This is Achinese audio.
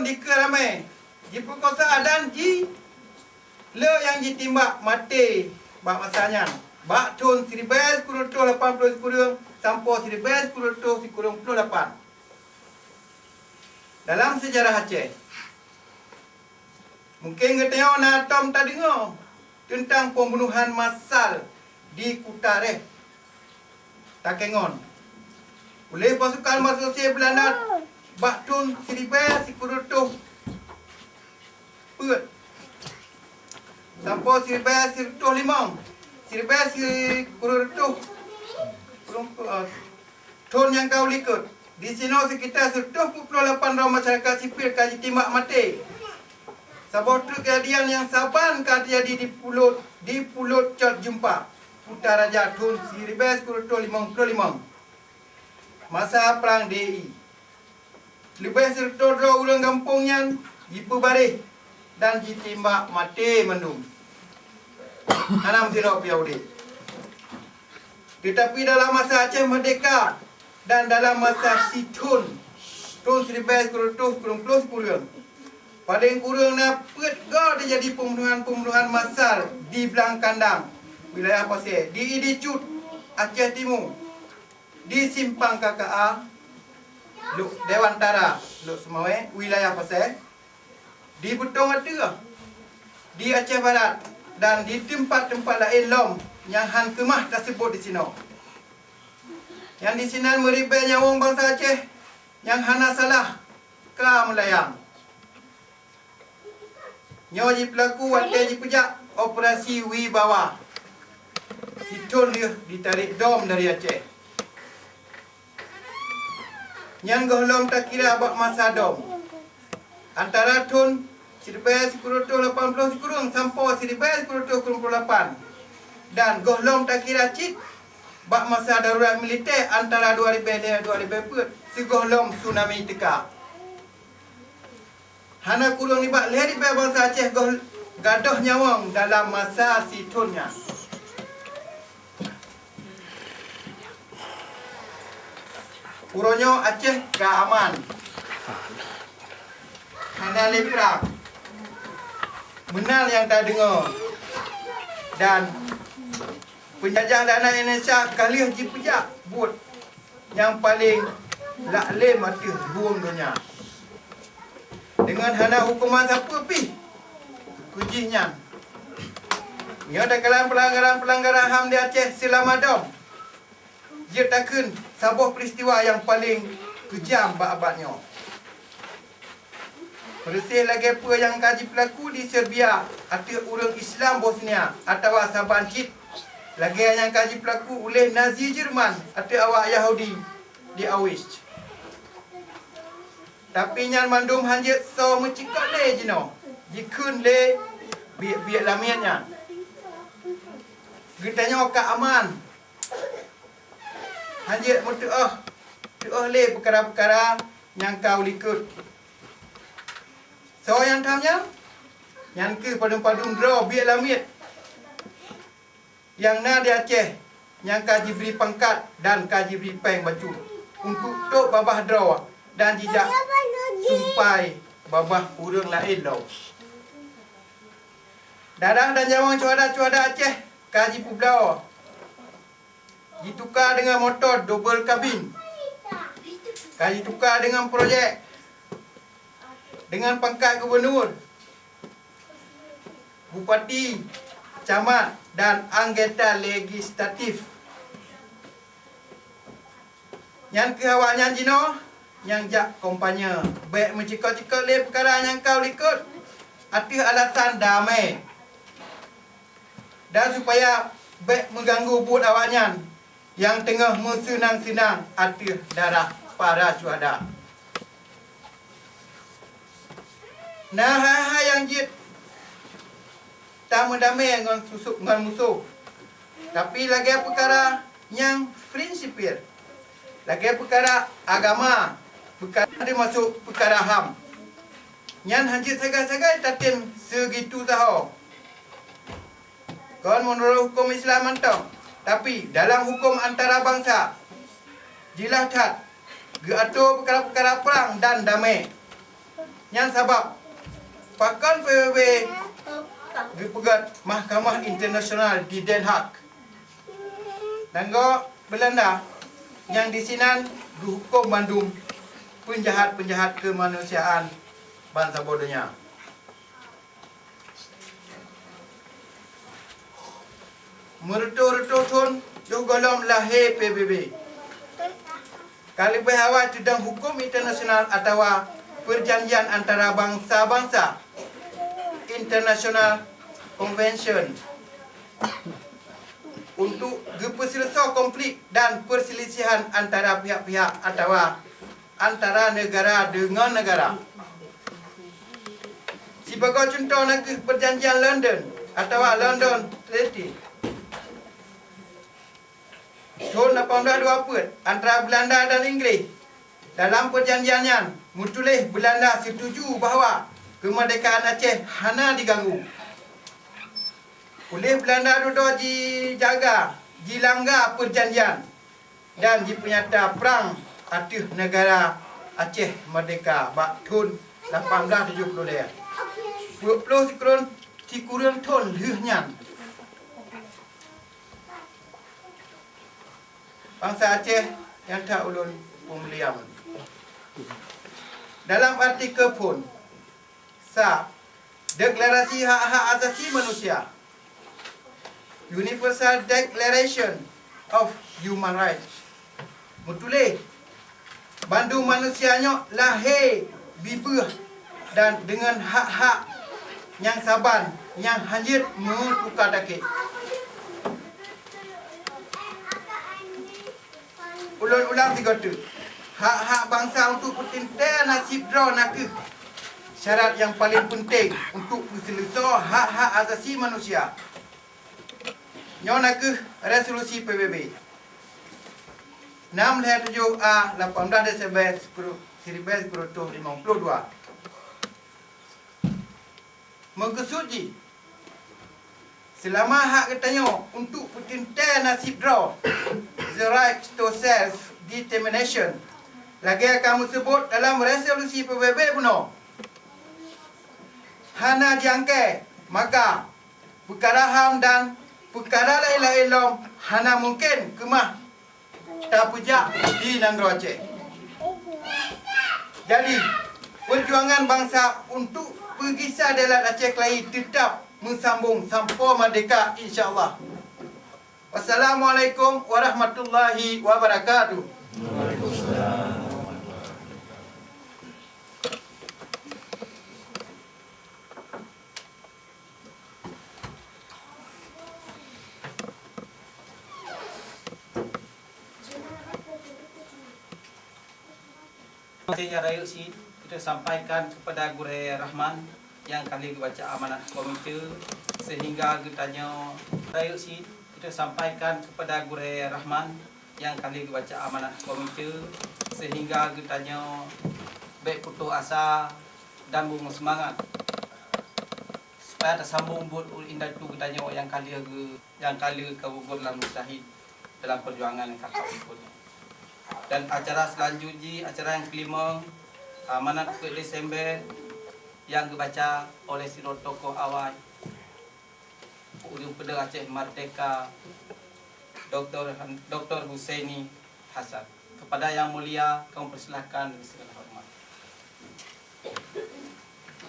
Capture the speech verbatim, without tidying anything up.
dikeue ramé, jipeukosa dan ji le nyang jitimbak maté bak masa nyan, bak thon siribèe sikureueng reutôh lapan ploh sikureueng sampoe siribèe sikureueng reutôh sikureueng ploh lapan. Dalam seujarah Aceh, mungken geutanyoe na tom tadeungoe teuntang pembunuhan massal di Kuta Reh, Takengon, uleh pasukan marsosé Beulanda bak thon siribèe sikureueng reutôh peuet sampoe siribèe sikureueng reutôh limong, siribèe sikureueng reutôh, eh, thon nyang ka u likot. Disinoe seukita sireutôh peuet ploh lapan droe masyarakat sipil ka jitimbak maté. Saboh treuk keujadian nyang saban ka teujadi di Pulot, di Pulot Cot Jeumpa, Kuta Raja, thon siribèe sikureueng reutôh limong ploh limong, masa prang D I. Leubeh sireutôh droe ureueng gampông nyan jipeubaréh dan jitimbak maté mandum. Hana meusidroe pih udép. Teutapi dalam masa Aceh Meurdéhka dan dalam masa sithon, thon siribèe sikureueng reutôh sikureueng ploh sikureueng, paleng kureueng na peuet goe teujadi pembunuhan-pembunuhan massal di Blang Kandang, wilayah Pasè, di Idi Cut, Aceh Timu, di Simpang K K A, Lhokseumawe, Dewan Tara, Lhokseumawe, wilayah Pasè, di Beutong Ateueh, di Aceh Barat, dan di teumpat-teumpat laén lom nyang han keumah taseubot disinoe. Nyang disinan meuribèe nyawöng bansa Aceh nyang hana salah ka meulayang. Nyoe jipeulaku watèe jipeujak operasi Wibawa, sithon lheueh jitarek dom dari Aceh. Nyan gohlom takira bak masa dom. Antara thon siribèe sikureueng reutôh lapan ploh sikureueng sampoe siribèe sikureueng reutôh sikureueng ploh lapan, dan gohlom takira cit bak masa darurat militè antara dua ribèe lhèe dua ribèe peuet sigohlom tsunami teuka. Hana kureueng nibak lhèe ribèe bansa Aceh goh gadôh nyawöng dalam masa sithon nyan. Uroe nyoe Aceh ka aman, hana lé prang. Meunan nyang tadeungoe, dan peunjajah Beulanda Indonesia ka lheueh jipeujak buet nyang paleng laklem ateueh bueng donya, deungon hana huköman sapeue pih keu jih nyan. Meunyoe takalon peulanggaran-peulanggaran HAM di Aceh seulama dom, jeuet takheun saboh peuristiwa nyang paleng keujam bak abad nyoe. Peureuseh lagèe peue nyang ka jipeulaku di Serbia ateueh ureueng Islam Bosnia atawa saban cit lagèe nyang ka jipeulaku uleh Nazi Jerman ateueh awak Yahudi di Auschwitz. Tapi nyan mandum hanjeuet soe meucikok lé jinoe jikheun lé biek-biek lamiet nyan. Geutanyoe ka aman, hanjeuet meuteuoh, teuoh lé peukara-peukara nyang ka u likot. Soe nyang tham nyan? Nyan kheueh padum-padum droe biek lamiet nyang na di Aceh nyang ka jibri pangkat dan ka jibri péng bacut untuk tôb babah droe dan jijak sumpai babah ureueng laén lom. Darah dan nyawöng syuhada-syuhada Aceh ka jipeubloe, jituka deungon moto dobel kabin, ka jituka deungon projek, deungon pangkat gubunur, bupati, camat, dan anggota legislatif. Nyan kheueh awaknyan jinoe nyang jak kampanye, bèk meucikok-cikok lé peukara nyang ka u likot ateueh alasan damé, dan supaya bèk meuganggu buet awaknyan nyang teungoh meuseunang-seunang ateueh darah para syuhada. Na hai-hai nyang jeuet tameudamé ngon susuk, ngon musoh, tapi lagèe peukara nyang prinsipil, lagèe peukara agama, peukara teumasok peukara HAM, nyan hanjeuet sagai-sagai tatem seugitu sahoe. Kon meunurot huköm Islam mantong, tapi dalam huköm antara bansa, jeulaih that geuatoe peukara-peukara prang dan damé. Nyan sabab pakon P B B geupeugét mahkamah internasional di Den Haag. Nanggroe Beulanda nyang disinan geuhukôm mandum peunjahat-peunjahat keumanusiaan bansaboh donya. Meureutôh-reutôh thôn yoh gohlom lahé P B B. Ka leubeh awai teudong hukôm internasional atawa peurjanjian antara bansa-bansa, International Convention, untuk geupeuseuleusoe konflik dan peuseulisihan antara pihak-pihak atawa antara neugara deungon neugara. Sibagoe cuntoh na kheueh Peurjanjian London atawa London Treaty thôn lapan belas dua peuet antara Beulanda dan Inggréh. Dalam peurjanjian nyan meutuléh Beulanda seutuju bahwa keumeurdéhkaan Aceh hana jiganggu. Uléh Beulanda dudoe jijaga, jilangga peurjanjian dan jipeunyata prang ateueh neugara Aceh meurdéhka bak thôn lapan belas tujoh ploh lhèe, peuet ploh sikureueng, sikureueng thôn lheueh nyan. Bansa Aceh nyang that ulôn peumulia. Dalam artikel phôn sa, Deklarasi Hak-Hak Asasi Manusia, Universal Declaration of Human Rights, meutuléh, bandum manusia nyoe lahé bibeuh dan deungon hak-hak nyang saban nyang hana jeuet meutuka takée. Ulôn ulang sigoe teuk, hak-hak bansa untuk peuteuntée nasib droe na kheueh syarat nyang paleng peunteng untuk peuseuleusoe hak-hak asasi manusia. Nyoe na kheueh resolusi P B B enam lhèe tujoh A lapan belas Desember siribèe sikureueng reutôh limong ploh dua. Meukeusut jih, seulama hak geutanyoe untuk peuteuntée nasib droe, the right to self determination, lagée ka meuseubut dalam resolusi P B B bunoe, hana jiangkée, maka peukara HAM dan peukara laén-laén lom hana mungken keumah tapeujak di nanggroe Aceh. Jadi, peujuangan bansa untuk peugisa dalat Aceh Keulayi teutab meusambong sampoe meurdéhka, insya Allah. Wassalamualaikum warahmatullahi wabarakatuh. Nyang rayeuk cit, kita sampaikan kepada Gurèe Rahman nyang ka lheueh geubaca amanat komite, sehingga geutanyoe rayeuk cit, kita sampaikan kepada Gurèe Rahman nyang ka lheueh geubaca amanat komite, sehingga geutanyoe bèk putôh asa dan beumeusemangat. Supaya tasambong buet indatu geutanyoe nyang ka lheueh geu-, nyang ka lheueh ka gugur lam syahid dalam peujuangan nyang ka kawai pun. Dan acara seulanjut jih, acara nyang keulimong, amanat peuet Desember nyang geubaca oleh sidroe tokoh awai, ureueng peudeueng Aceh Merdeka, Doktor Han-, Doktor Husaini Hasan. Kepada Yang Mulia, kami persilahkan dengan segala hormat.